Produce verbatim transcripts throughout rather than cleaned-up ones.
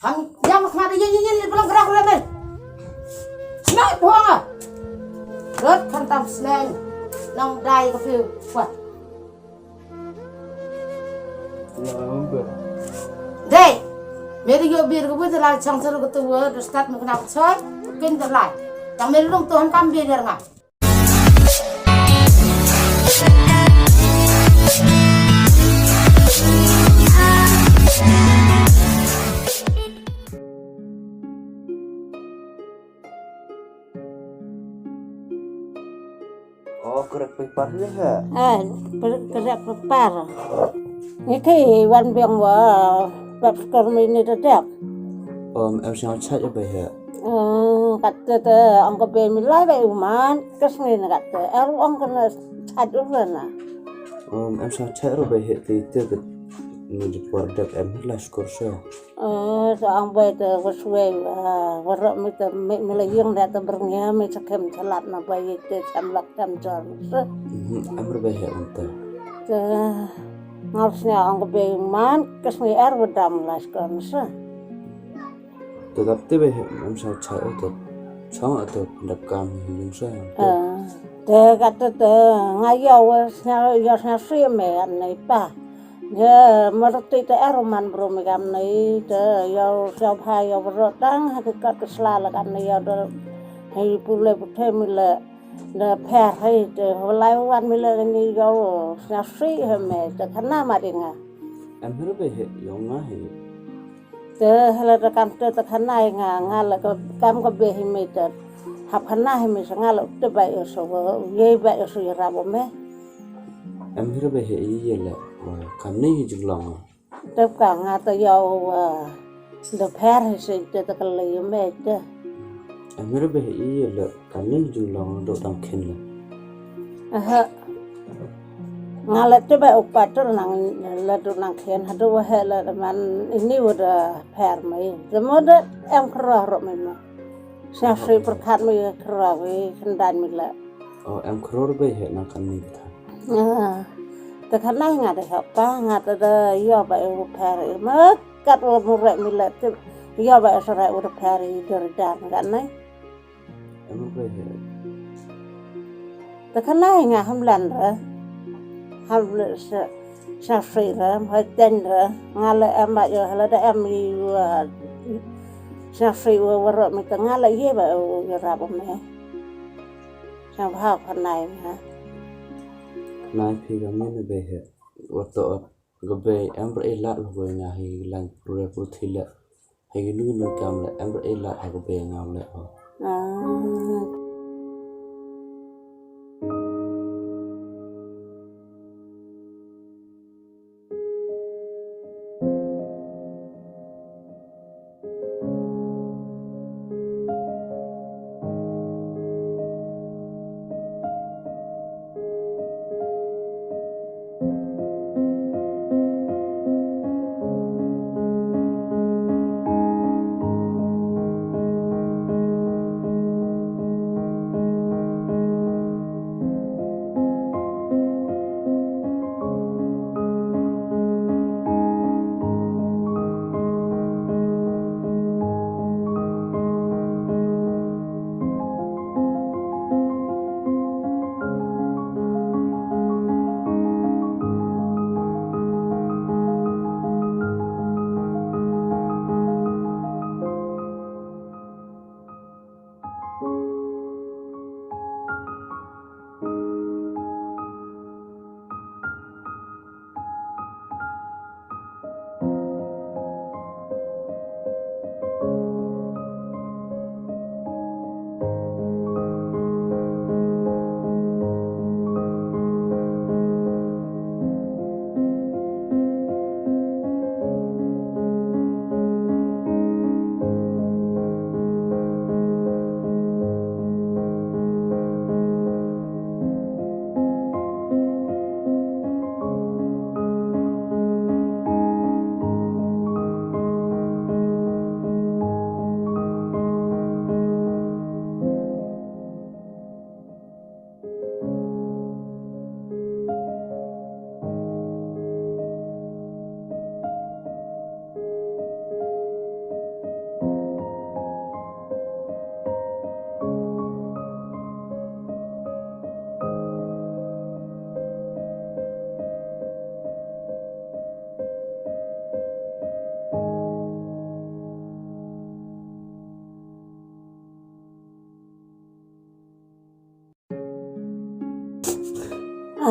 Am, ïa ma khmat ïa ïa ïa ïa, balang grah la me. Smat huang ah. Rot khan tam sneng. Nang dai ka piu. Wah. Dei. Me ri yo bir ka bu te la chang sel ka tu wa, de start mu kena choi. Kin te lai. Tang me rung tu han kam bir nga. Oh, khreh paper ne ha? Ah, khreh paper. Ngi ki wan biang wa, pep skor mi ni te dep. Um, em sngewthuh ïa ba ha. Eh, kata te ong ka bei mi lai ba u man, ka sngi na kata. Er ong ka na chat u na. Um, em sngewthuh ïa ba ha te te ka ni de por dep em la skor sa. Eh, sa ong ba te wa swai, ah, wa ro mi te mi, mi la ying da te berngia mi sa kem sa lap na ba ye te sam lak sam jor. Mhm, em re ba ha ong te. Te ngau sngewthuh ong ka bei man, ka sngi er wa dam la skor sa. Te dap te ba ha em sngewthuh ïa te. Chong ïa te dap kam hi yung sa. Ah, te kata te nga ïa wa sngewthuh, ïa sngewthuh me an nei pa. Ye, marti te er man bro me kam nei te ïa sngewbha ïa bro tang ha ki kat ki sla la kan nei ïa de. Hei pule puthe mi le de pher hei te lai wan mi le ni ïa sngewthuh he me te khana ma ding nga. Em hir be he yong nga he. Te hala te kam te te khana ïa nga, nga la ka kam ka bei hi me te. Hap khana hi me sa nga la te ba ïa so, ye ba ïa so ïa rabo me. Em hir ba he ïa la, wa, kam ni hi jinglong. Te ka nga te ïa wa, de pher hi se te te ka le ïa me te. Em hir ba he ïa la, kam ni hi jinglong do dang khin la. Aha. Nga la te ba u patur nang la do nang khin ha do wa he la man ini wa de pher me. Te mo de em kro ro me ma. Sa sui perkat me kro we kendan me la. Oh, em kro ba he nang kan ni ka. Ah, te khana nga de ha pa, nga te de ïa ba u pher me kat wa mu re mi le te ïa ba sa re u de pher i de re dan kan ne. Em re he. Te khana nga ham lan re. Ham le sa, sa sui re, ha ten re. Nga le em ba ïa hala de em i wa sa sui wa wa re mi te nga le ye ba u ïa rabo me. Sa ba khana nga. Khana phi ka me ne be he. Wa to ka bei em re la lo ko nga hi lang pure pur thi le. Hi nu nu kam le em re la ha ka bei nga le ho. Ah.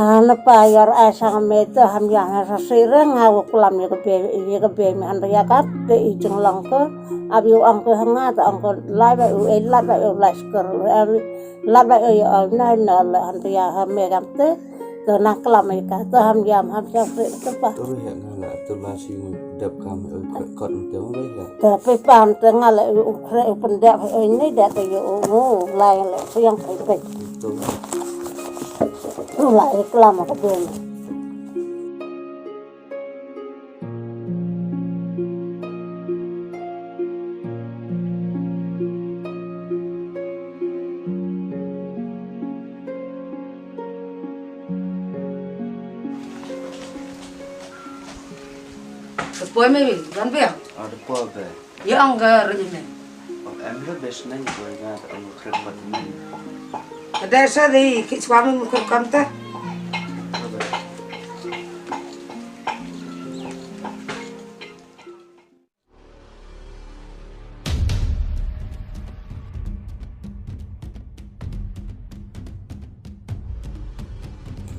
Hana pa ïar ai sang me te ham ïa ha sa sireng ha wa klam ïa ka be ïa ka be me han ria kat te i jing long ko. Ab yu ang ko hanga te ang ko lai ba u e lat ba u lai skor. Lat ba u ïa na na la han ria ha me gam te. Te na klam ïa ka te ham ïa ham ïa se te pa. Tu ri ya na la tu la si dep kam u kre kot te u le ya. Te pe pan te nga le u kre u pen dep u ni dep te yu u lai le siang pe pe. Tu. Tu la e klam ka ben. Te poi me bi, wan bi. Ah, te poi be. Ïa ong ka ri me. Ong em le bes nang poi nga te ong khrip pat me. Ka dei sa dei ki chwa me khrip kam te.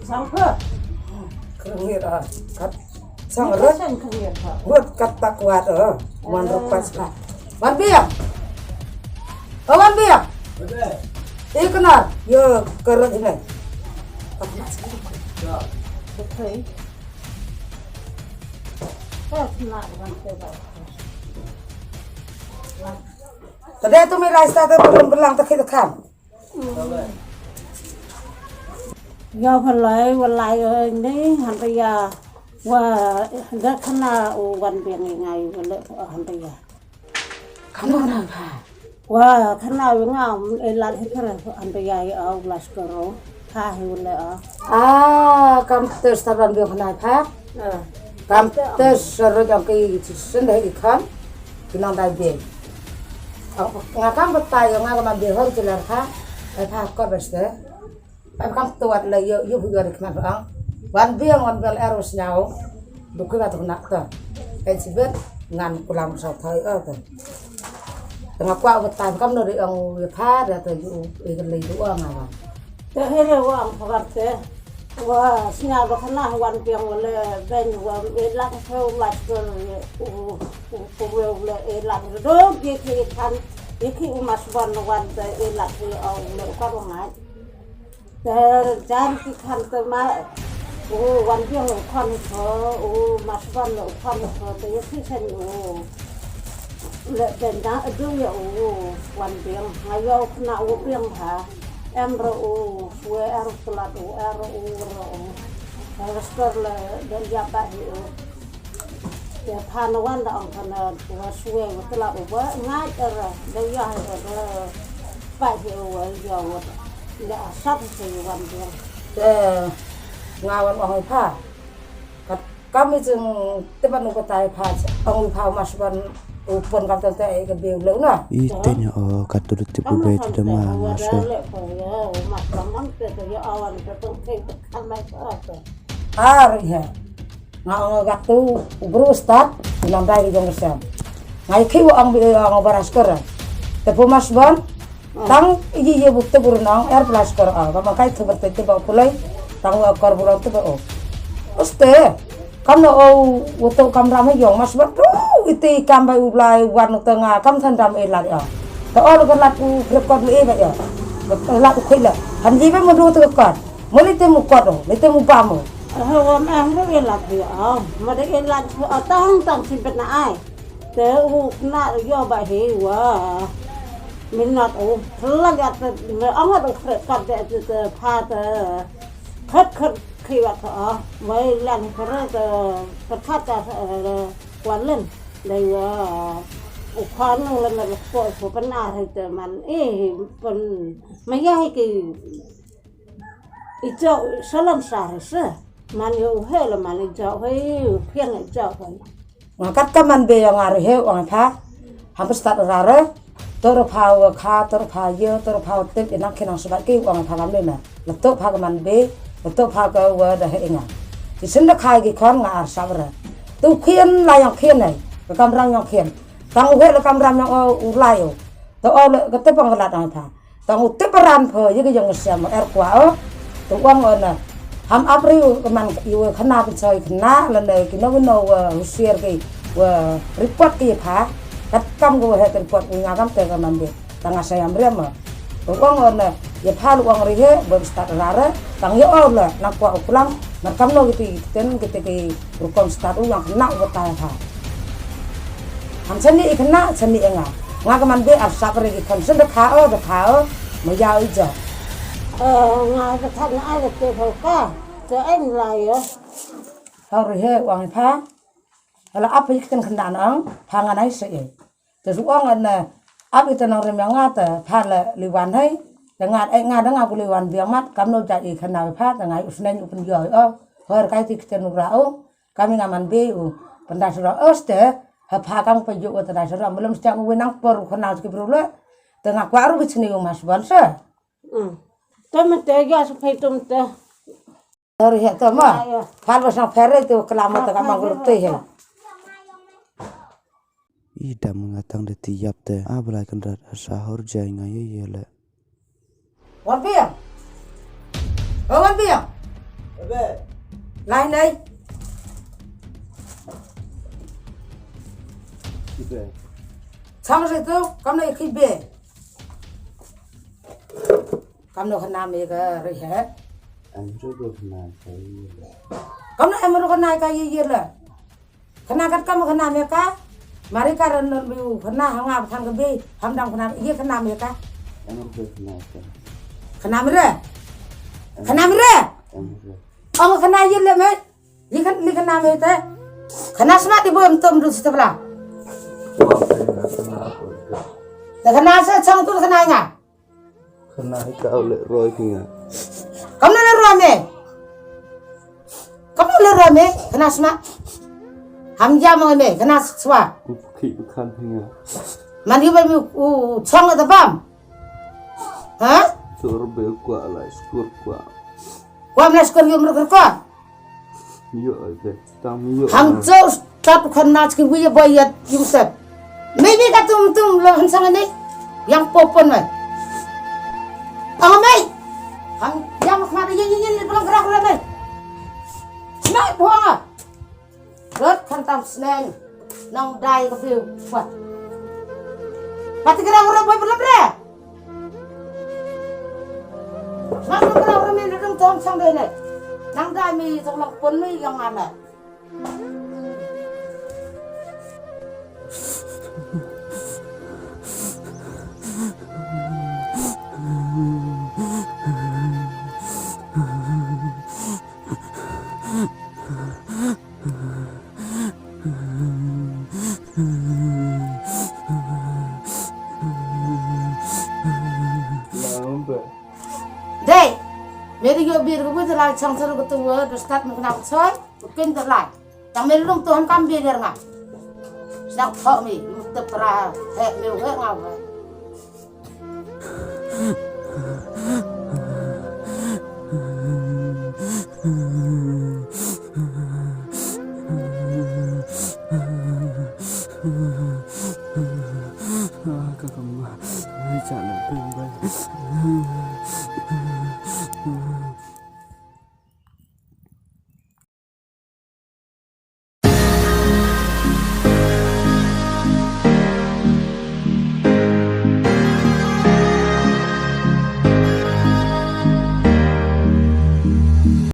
Sang pha. Khrip ngi ra. Kat. Sang ra. Sang khrip ngi ra. Buat kat tak kuat eh. Wan rupa sa. Wan biang. Oh, wan biang. Eh, kenal. Yo, kerut ini. Betul. Tadi tu mi rai sta tu belum belang tak kita kam. Ïa pha lai wa lai oi ni han ta ïa wa da khana u wan biang ngai wa le han ta ïa. Khana na pha. Wa khana wa nga e lat he kare han ta ïa ïa u las karo. Pha he wa le a. Ah, kam te sta wan biang khana pha. Kam te sa ro jang ki sen dei i khan. Ki nang dai biang. Nga kam batai nga kam biang hon ki lar pha. Ai pha ko bes te. Pha kam tuat la ïoh ïoh ïoh ri khmat ba ang. Wan biang wan biang er u sñiaw. Bukui ba tu nak ta. Kai chibet ngan kulam sa thoi o ta. Nga kwah ba tai kam no ri ang u pha da ta yu i kan lei du ang awa. Ta he re wa ang pha te. Wa sñiaw ba khana wan biang wa le ben wa e lak thoi u mas ko u u ko we u le e lak do ye ki kan ye ki u mas wan wan ta e lak ye o u le ka ro ngai. Te jan ki khan te ma u wan biang u khan tho u mas ban u khan tho te ye ki sen u le ben da du ye u wan biang nga yo khna u biang ha em ro u swe er tlat u er u ro u. Restore le ben ya ba hi u. Te pha na wan da ong pha na wa swe wa tla u ba ngai er da ya he er da pa he wa ya wa da a sat he wan da. Te nga wan ong pha. Kat kam jing te ban u ka tai pha ong pha mas ban u pon kam te te ka be le na. I te nya o ka tu te pu be te ma nga so. Le ko ya mas kam te ya awan te te kan mai ko. Ar ya. Nga ong ga tu u bru stad, i nang dai ri jong ka sem. Nga i khiu ong bi ong bara skor. Te pu mas ban. Tang i ji ye bu te bru nang er pla skor a. Ba ma kai tu berte te ba pulai. Tang wa kor bru te ba o. Uste. Kam no o u tu kam ram yong mas ban tu. Iti kam ba u blai wan te nga kam than ram e lat ya. Te o lo lat u rekod le e ba ya. Lat u khoi la. Han ji ba mu du te rekod. Mo ni te mu kod o. Ni te mu ba mo. He wa me hru e lat hi a. Ma de e lat hi a tang tang si bet na ai. Te u kna yo ba hi wa. Min nat u. Lag ya te me ang u kre kat de te te pha te. Khat khat khi wa tha a. Wai lan kre te te khat ta kwan len. Dai wa. U khan len ko ko pan a te man. E pan ma ya hi ki. I jok salam sar se. Man yo he la man i jok he, phiang i jok he. Nga kat ka man be yang ar he ong pha. Ham pha stad ra re. Tor pha wa kha, tor pha ye, tor pha wa tip, inang khinang subat ki ong pha kam le na. La to pha ka man be, la to pha ka wa da he nga. Ti sin da khai ki khon nga ar sab re. Tu khian la yang khian nei. Ka kam rang yang khian. Tang u he la kam ram yang o u lai o. To o le ka tip ang lat ang pha. Tang u tip ran pho ye ka jong siam er kwa o. To wang o na. Am ap ri u man i wa khana pynshoi khana lane kino kino wa husiar ki wa report ki pha. Kat kam ko wa het report u nga kam te ka man de. Tang nga sa yam riam ma. Ong ong ne ya pha lu ong ri he ba start rare. Tang ya ong le nang kwa u kulang. Mar kam no kiti ten kiti ki rukom start u yang khana u ta pha. Ham sani i khana sani i nga. Nga ka man be ar sap re ki khon sen da kha o da kha o. Ma ya i jo. Nga da kha na ai da te pha ka. Te ai la yo. Hau ri he wang pha. Ala ap i kiten khana nang pha nga nai se e. Te su ong ne ap i te nang ri ma nga te pha le liwan hai. Te nga ai nga da nga ku liwan biang mat kam no ja i khana pha te nga u snen u pun yo o. Hor kai ti kiten u ra o. Kami nga man be u pynda sura oste ha pha kang pa yu u tynda sura mulum stiang u winang por u khana ki bru le. Te nga kwa ru bit sini u mas bon se. Te mete ga su phai tum te. Tor he to ma. Phal ba sang phere tu kelam te ka mang rup te he. I dam nga tang de ti yap te a blai kan rat a sa hor jai nga ye ye le. Wan piang. Oh, wan piang. Ebe. Lai nai. Ebe. Chang se tu kam nai khi be. Kam no khana me ka ri he. Am ru ru khana ka ye ye le. Kam no am ru khana ka ye ye le. Khana kat kam khana me ka. Mari ka ran no lu khana ha nga phan ka be. Ham dam khana ye khana me ka. Am ru khana ka. Khana me re. Khana me re. Am ru. Ong khana ye le me. Ye khan ni khana me te. Khana sma ti bo em tom du sita bla. Te khana sa chang tu khana nga. Khana hi ka le roi ki nga. Kam na le roi me. Kam na le roi me khana sma. Ham ja mo me khana swa. Ki khan hi nga. Man hi ba mi u chong ta bam. Ha? Sur be kwa la skur kwa. Kwa mla skur yum ruk kwa. Yo ai be. Tam yo. Ham jo start khana ki wi ba yat yum step. Maybe ka tum tum lo han sang ni. Yang popon mai. Ang mai. Ham yang khana ye ye ye belong gerak lo mai. Mai buang ah. Rot khan tam sneng. Nang dai ka piu. Wah. Pati gerak ro boy belum re. Nang gerak ro mi dong tong sang dai ne. Nang dai mi tong lang pon mi yang ana. Dei, me dei ïoh bir ka bui te lai chang suru ka tu word, start mo kena ka choi, kin te lai. Tang me lung tu han kam bir nga. Snak thok mi, mu te pra, he, me he nga we. Ka kam ma, ai cha le peng bai.